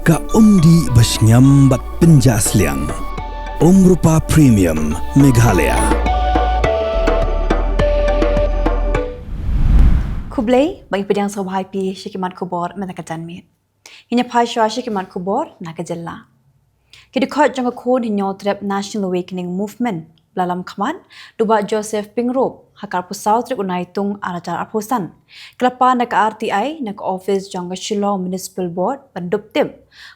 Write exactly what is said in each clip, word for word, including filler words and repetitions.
Ka umdih ba shngiam bad pynjah sliang. Umrupa Premium Meghalaya. Khublei, ba ngi pdiang sngewbha ïa phi sha ki mat khubor mynta ka janmiet. Ngin ïa phai shuwa sha ki mat khubor na ka jylla. Ki dkhot jong ka khun Hynñiewtrep National Awakening Movement, ba la lam khmat da u Bah Joseph Pyngrope, ha ka arphew saw tarik u Naitung ar hajar arphew san, ki la pan da ka R T I na ka ophis jong ka Shillong Municipal Board ban dup tip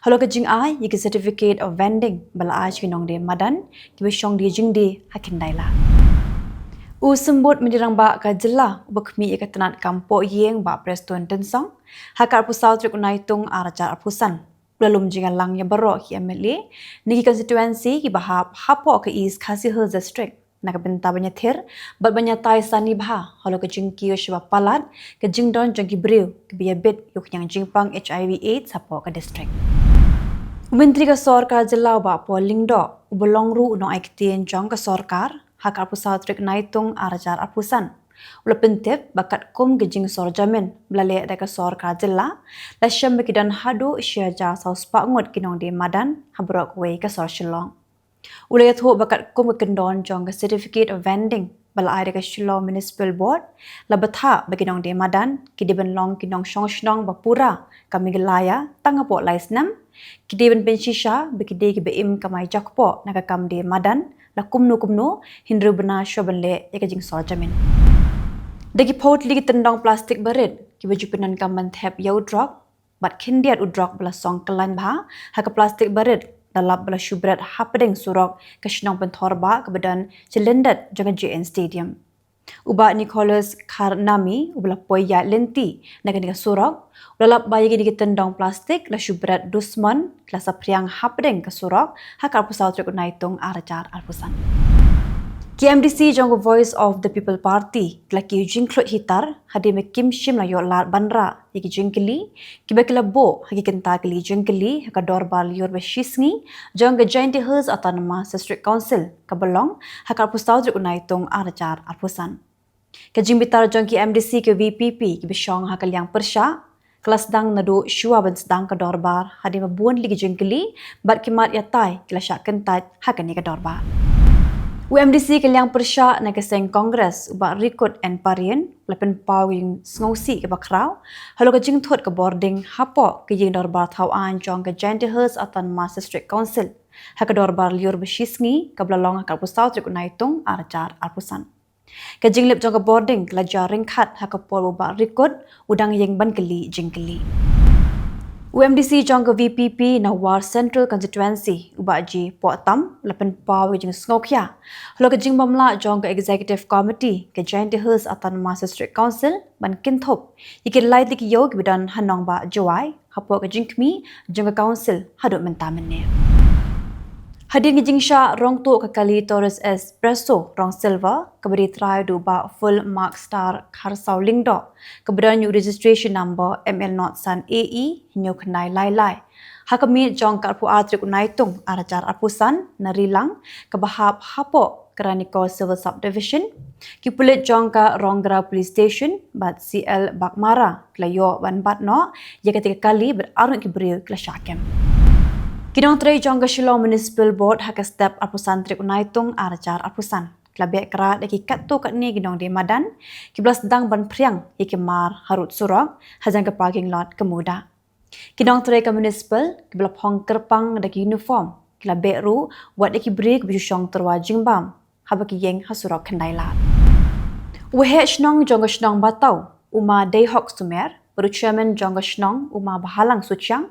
halor ka jingai ïa ka Certificate of Vending ba la ai sha ki nongdie madan kiba shong die jingdie ha Khyndailad. U Symbud Myntri Rangbah ka jylla uba khmih ïa ka tnat kam pohïing, Bah Prestone Tynsong, ha ka arphew saw tarik u Naitung ar hajar arphew san, u la lum jingïalang ïa baroh ki M L A na ki constituency kiba hap hapoh ka East Khasi Hills District na ka bynta ban ïathir bad ban ïatai sani bha halor ka jingkiew shaba palat ka jingdon jong ki briew kiba ïabit ïa u khñiang jingpang H I V AIDS hapoh ka district. U Myntri ka Sorkar Jylla, u Bah Paul Lyngdoh, uba long ruh u nongaiktien jong ka sorkar, ha ka arphew saw tarik Naitung ar hajar arphew san, u la pyntip ba katkum ka jingsor jamin ba la leh da ka sorkar jylla, la shem ba ki don haduh shi hajar saw spah ngut ki nongdie madan ha baroh kawei ka sor Shillong. U la ïathuh ba katkum ka kyndon jong ka Certificate of Vending ba la ai da ka Shillong Municipal Board, la bthah ba ki nongdie madan ki dei ban long ki nongshong shnong ba pura ka Meghalaya tang hapoh lai snem, ki dei ban pynshisha ba ki dei kiba im kamai jakpoh na ka kam die madan la kumno kumno, hynriew bnai shuwa ban leh ïa ka jingsor jamin. Da ki phew tylli ki tyndong plastik barit kiba ju pyndonkam ban thep ïa u drok bad khyndiat u drok ba la song kyllain bha ha ka plastik barit da lap ba la shu bret hapdeng surok ka shnong Pynthorbah kaba don shi lyndet jong ka J N Stadium. U Bah Nicholas Kharnami, uba la poi ïaid lynti na kane ka surok, u la lap ba ïa kine ki tyndong plastik la shu bret dusmon, ki la saphriang hapdeng ka surok ha ka arphew saw tarik u Naitung ar hajar arphew san. Ki M D C jong ka Voice of the People Party ki la kiew jingkhluit hiar hadien ba kim shym la ïoh lad ban rah ïa ki jingkylli kiba ki la buh ha ki kynta kylli jingkylli ha ka dorbar lyiur ba shisngi jong ka Jaintia Hills Autonomous District Council kaba long ha ka arphew saw tarik u Naitung ar hajar arphew san. Ka jingbitar jong ki M D C ka V P P kiba shong ha ka liang pyrshah ka la sdang naduh shuwa ban sdang ka dorbar hadien ba bun tylli ki jingkylli bad ki mat ïatai ki la shah kyntait ha kane ka dorbar. U M D C ka liang pyrshah na ka seng Congress, u Bah Rikut N Parien, u la pynpaw ïa ka jingsngewsih kaba khraw halor ka jingthut ka bording hapoh ka ïing dorbar thaw aiñ jong ka Jaintia Hills Autonomous District Council ha ka dorbar lyiur ba shisngi kaba la long ha ka arphew saw tarik u Naitung ar hajar arphew san. Ka jinglip jong ka bording ka la jia ryngkat ha ka por ba u Bah Rikut u dang ïeng ban kylli jingkylli. U M D C jong ka V P P na War Central Constituency, u Bah G Pohtam, u la pynpaw ïa ka jingsngewkhia halor ka jingbymlah jong ka Executive Committee ka Jaintia Hills Autonomous District Council ban kynthup ïa ki lai tylli ki ïew kiba don ha Nongbah Jowai hapoh ka jingkhmih jong ka Council haduh mynta mynne. Hadien ka jingshah rong tuh ka kali Taurus Espresso rong silver kaba ri trai da u Bah Full Mark Star Kharsaw Lyngdoh, kaba don ïa u registration number M L not san A E hynñiew khyndai lai lai, ha ka miet jong ka arphew ar tarik u Naitung ar hajar arphew san na Rilang kaba hap hapoh ka Ranikor Civil Subdivision, ki pulit jong ka Ronggra Police Station bad C L Baghmara ki la ïoh ban bat noh ïa katei ka kali bad arngut ki briew ki la shah kem. Ki nongtrei jong ka Shillong Municipal Board ha ka step arphew san tarik u Naitung ar hajar arphew san ki la beh krad ïa ki katto katne ki nongdie madan kiba la sdang ban phriang ïa ki mar harud surok hajan ka parking lot ka Muda. Ki nongtrei ka municipal kiba la phong kyrpang da ki uniform ki la beh ruh wat ïa ki briew kiba ju shong tyrwa jingbam haba ki ïeng ha surok Khyndailad. U waheh shnong jong ka shnong Bataw, u Ma Deihok Sumer, bad u chairman jong ka shnong, u Ma Bahalang Suchiang,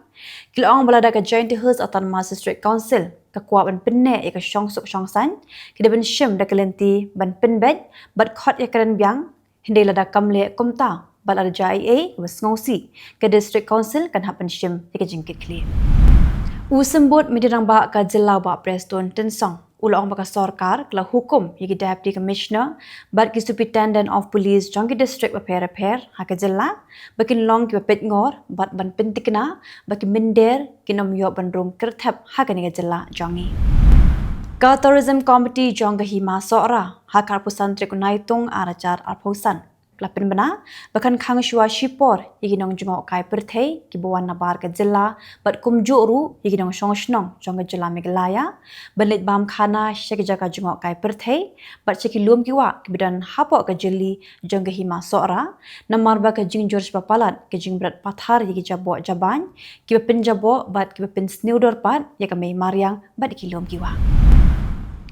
ki la ong ba lada ka Jaintia Hills Autonomous District Council ka kwah ban pynneh ïa ka shongsuk shongsaiñ, ki dei ban shim da ka lynti ban pynbeit bad khot ïakren biang, hynrei lada kam leh kumta bad lada jia ei ei kaba sngewsih, ka District Council kan hap ban shim ïa ka jingkitkhlieh. U Symbud Myntri Rangbah ka jylla, u Bah Prestone Tynsong, u la ong ba ka sorkar ka la hukum ïa ki Deputy Commissioner bad ki Superintendent of Police jong ki district bapher bapher ha ka jylla ba kin long kiba peitngor bad ban pyntikna ba ki mynder kin ym ïoh ban rung kyrthep ha kane ka jylla jong ngi. Ka Tourism Committee jong ka Hima Sohra ha ka arphew san tarik u Naitung ar hajar arphew san Ka la pynbna ba kan khang shuwa shipor ïa ki nongjngohkai pyrthei kiba wan nabar ka jylla bad kumjuh ruh ïa ki nongshong shnong jong ka jylla Meghalaya ban leit bam khana sha ki jaka jngohkai pyrthei bad sha ki lum ki wah kiba don hapoh ka jylla jong ka Hima Sohra, namar ba ka jingjur shaba palat ka jingbret pathar ïa ki jaboh jabain kiba pynjaboh bad kiba pynsniew dor pat ïa ka mei mariang bad ki lum ki wah.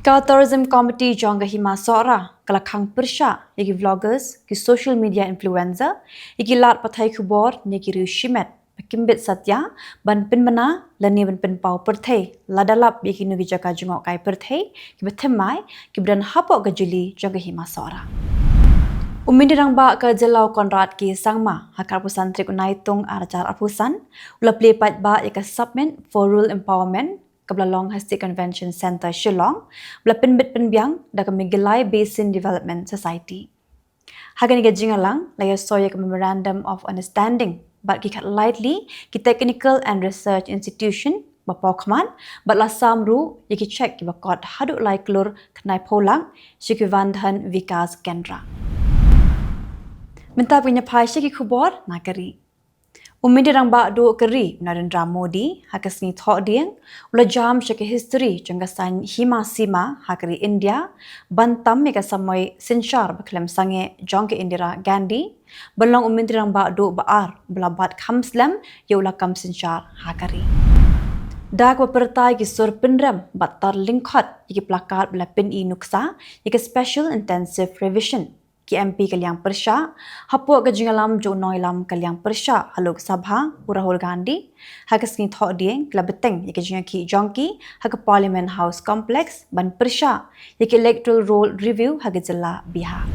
Ka Tourism Committee jong ka Hima Sohra ka la khang pyrshah ïa ki vloggers, ki social media influencer, ïa ki lad pathai khubor ne ki riew shimet ba kim bit satia ban pynbna lane ban pynpaw pyrthei lada lap ïa kino ki jaka jngohkai pyrthei kiba thymmai kiba don hapoh ka jylla jong ka Hima Sohra. U Myntri Rangbah ka jylla u Conrad K Sangma ha ka arphew san tarik u Naitung ar hajar arphew san u la plie paidbah ïa ka Summit for Rural Empowerment kaba la long ha State Convention Centre Shillong, ba la pynbit pynbiang da ka Meghalaya Basin Development Society. Ha kane ka jingïalang la ïasoi ïa ka Memorandum of Understanding bad ki khatlai tylli ki technical and research institution ba pawkhmat bad la sam ruh ïa ki cheque kiba kot haduh lai klur khyndai phew lak sha ki Van Dhan Vikas Kendra. Mynta ngin ïa phai sha ki khubor na ka ri. U Myntri Rangbah Duh ka ri u Narendra Modi ha ka sngi Thohdieng u la jam sha ka history jong ka saiñ Hima Sima ha ka ri India ban tam ïa ka samoi synshar ba khlem sangeh jong ka Indira Gandhi ban long u Myntri Rangbah Duh ba ar ba la bat kham slem ïa u lakam synshar ha ka ri. Da kaba pyrta ïa ki sur pynrem bad tar lyngkhot ïa ki placard ba la pyni nuksa ïa ka Special Intensive Revision ki M P ka liang pyrshah hapoh ka jingïalam jong u nongïalam ka liang pyrshah ha Lok Sabha u Rahul Gandhi ha ka sngi Thohdieng ka la bteng ïa ka jingïakhih jong ki ha ka Parliament House Complex ban pyrshah ïa ka Electoral Roll Review ha ka jylla Bihar.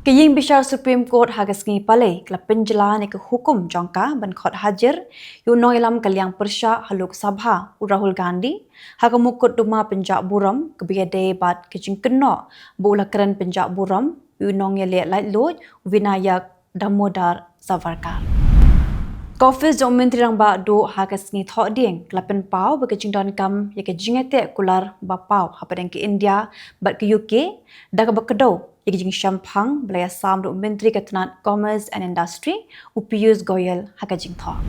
Ka ïing bishar Supreme Court ha ka sngi Palei ka la pynjlan ïa ka hukum jong ka ban khot hajir ïa u nongïalam ka liang pyrshah ha Lok Sabha u Rahul Gandhi ha ka mukotduma pynjah burom kaba ïadei bad ka jingkynnoh ba u la kren pynjah burom ïa u nongïaleh laitluid u Vinayak Damodar Savarkar. Ka ophis jong u Myntri Rangbah Duh ha ka sngi Thohdieng ka la pynpaw ba ka jingdonkam ïa ka jingïateh kular ba paw hapdeng ka India bad ka U K da kaba kdew ïa ka jingshemphang ba la ïasam da u Myntri ka tnat Commerce and Industry u Piyush Goyal ha ka jingthoh.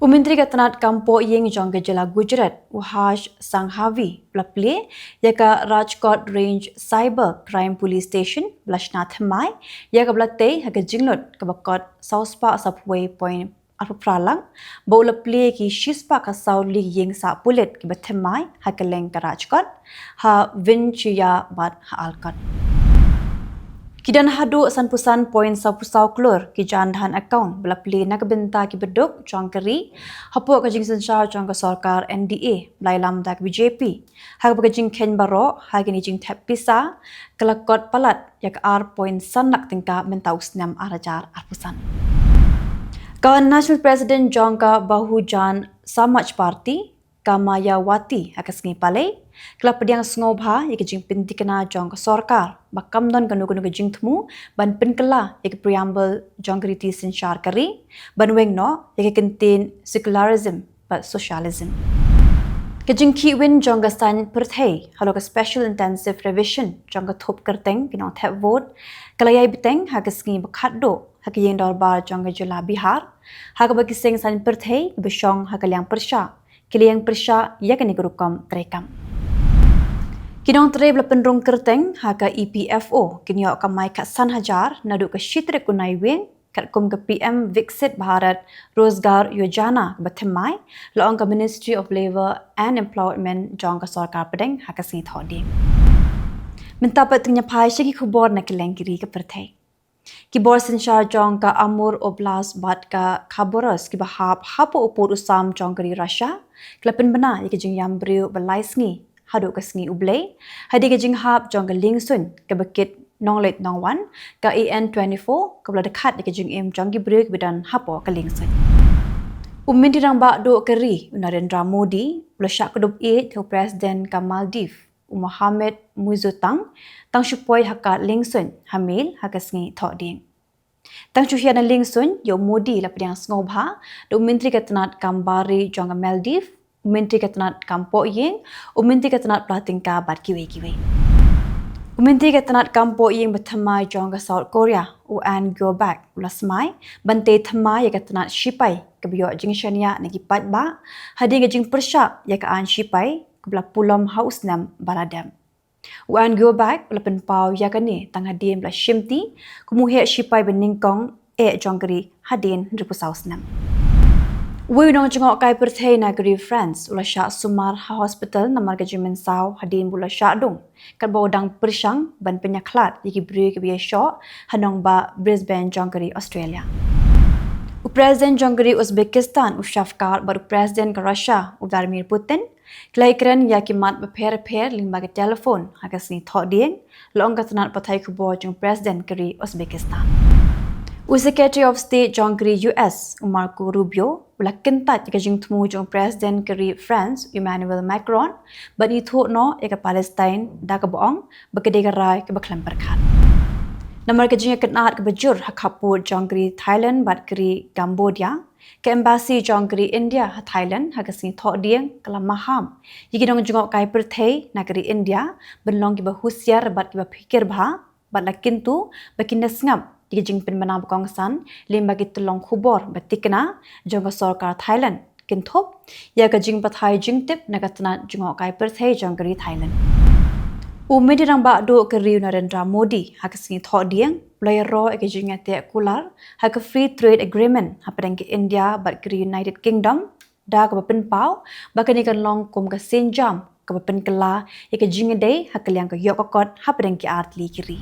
U Myntri ka tnat kam pohïing jong ka jylla Gujarat u Harsh Sanghavi ba la plie ïa ka Rajkot Range Cyber Crime Police Station ba la shna thymmai ïa kaba la tei ha ka jinglut kaba kot saw spah saphew wei point arphew phra lak ba u la plie ki shispah ka saw tylli ki ïing sah pulit kiba thymmai ha kylleng ka Rajkot, ha Vinchia bad ha Alkot. Ki don haduh sanphew san point saphew saw klur ki jan dhan account ba la plie na ka bynta kiba duk jong ka ri hapoh ka jingsynshar jong ka sorkar N D A ba la ïalam da ka B J P. Ha kaba ka jingkheiñ baroh ha kine ki jingthep pisa ka la kot palat ïa ka ar point san lak tyngka mynta u snem ar hajar arphew san. Ka National President jong ka Bahujan Samaj Party ka Mayawati ha ka sngi Palei ka la pdiang sngewbha ïa ka jingpynthikna jong ka sorkar ba kam don kano kano ka jingthmu ban pynkylla ïa ka preamble jong ka riti synshar ka ri ban weng noh ïa ka kyntien secularism bad socialism. Ka jingkhih win jong ka saiñ pyrthei halor ka Special Intensive Revision jong ka thup kyrteng ki nongthep vote ka la ïai bteng ha ka sngi ba khatduh ha ka ïing dorbar jong ka jylla Bihar ha kaba ki seng saiñ pyrthei kiba shong ha ka liang pyrshah ki la ïeng pyrshah ïa kane ka rukom treikam. Ki nongtrei ba la pynrung kyrteng ha ka E P F O kin ïoh kamai khatsan hajar naduh ka shi tarik u Naiwieng katkum ka P M Viksit Bharat Rozgar Yojana kaba thymmai, la ong ka Ministry of Labour and Employment jong ka sorkar pdeng ha ka sngi Thohdieng. Mynta pat ngin ïa phai sha ki khubor na kylleng ki ri ka pyrthei. Ki bor synshar jong ka Amur Oblast bad ka Khabarovsk kiba hap hapoh u pud u sam jong ka ri Russia ki la pynbna ïa ka jingïam briew ba lai sngi haduh ka sngi U Blei hadien ka jinghap jong ka liengsuiñ kaba kit nongleit nongwan ka A N twenty-four kaba la dkhat ïa ka jingim jong ki briew kiba don hapoh ka liengsuiñ. U Myntri Rangbah Duh ka ri u Narendra Modi u la shah kdup ïeit ha u President ka Maldives u Mohamed Muizzu tang, tang shu poi ha ka liengsuiñ ha Mel ha ka sngi Thohdieng. Tang shu hiar na liengsuiñ ïa u Modi la pdiang sngewbha da u Myntri ka tnat kam bari jong ka Maldives, u Myntri ka tnat kam pohïing, u Myntri ka tnat pla tyngka bad kiwei kiwei. U myntri ka tnat kam poh ïing ba thymmai jong ka South Korea, u Ahn Gyo-bak, u la smai ban tei thymmai ïa ka tnat shipai kaba ïoh jingshaniah na ki paidbah hadien ka jingpyrshah ïa ka aiñ shipai kaba la pulom ha u snem ba la dep. U Ahn Gyo-bak u la pynpaw ïa kane tang hadien ba la shimti kum u heh shipai ba nyngkong eh jong ka ri hadien hynriew phew saw snem. Uwei u nongjngohkai pyrthei na ka ri France u la shah sumar ha hospital namar ka jingmynsaw hadien ba u la shah dung katba u dang pyrshang ban pynïakhlad ïa ki briew kiba ïashoh ha nongbah Brisbane jong ka ri Australia. U President jong ka ri Uzbekistan, u Shavkat, bad u President ka Russia, u Vladimir Putin, ki la ïakren ïa ki mat bapher bapher lyngba ka telephone ha ka sngi Thohdieng, la ong ka tnat pathai khubor jong u President ka ri Uzbekistan. U Secretary of State jong ka ri U S, u Marco Rubio, u la kyntait ïa ka jingthmu jong u President ka ri France, Emmanuel Macron, ban ithuh noh ïa ka Palestine da kaba ong ba ka dei ka rai kaba khlem pyrkhat. Namar ka jingïakynad kaba jur ha khappud jong ka ri Thailand bad ka ri Cambodia, ka embassy jong ka ri India ha Thailand ha ka sngi Thohdieng ka la maham ïa ki nongjngohkai pyrthei na ka ri India ban long kiba husiar bad kiba phikir bha, bad la kyntu ba kin da sngap ïa ki jingpynbna ba kongsan lyngba ki tyllong khubor ba tikna jong ka sorkar Thailand, kynthup ïa ka jingpathai jingtip na ka tnat jngohkai pyrthei jong ka ri Thailand. U Myntri Rangbah Duh ka ri, u Narendra Modi, ha ka sngi Thohdieng u la ïaroh ïa ka jingïateh kular ha ka Free Trade Agreement hapdeng ka India bad ka ri United Kingdom, da kaba pynpaw ba kane kan long kum ka sienjam kaba pynkylla ïa ka jingïadei ha ka liang ka ïoh ka kot hapdeng ki artylli ki ri.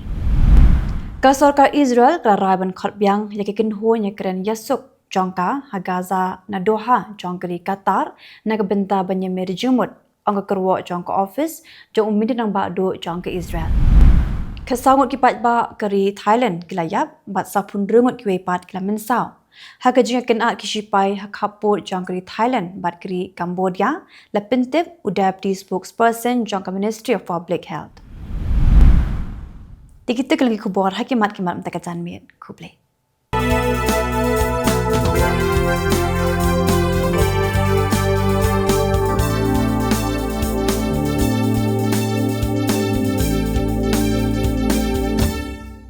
Ka sorkar Israel ka la rai ban khot biang ïa ka kynhun ïakren ïasuk jong ka ha Gaza na Doha jong ka ri Qatar na ka bynta ban ïamir jingmut, ong ka kyrwoh jong ka ophis jong u Myntri Rangbah Duh jong ka Israel. Ka saw ngut ki paidbah ka ri Thailand ki la ïap bad sawphew hynriew ngut kiwei pat ki la mynsaw ha ka jingïakynad ki shipai ha khappud jong ka ri Thailand bad ka ri Cambodia, la pyntip u Deputy Spokesperson jong ka Ministry of Public Health. Te kita ki long ki khubor ha ki mat ki mat mynta ka janmiet. Khublei.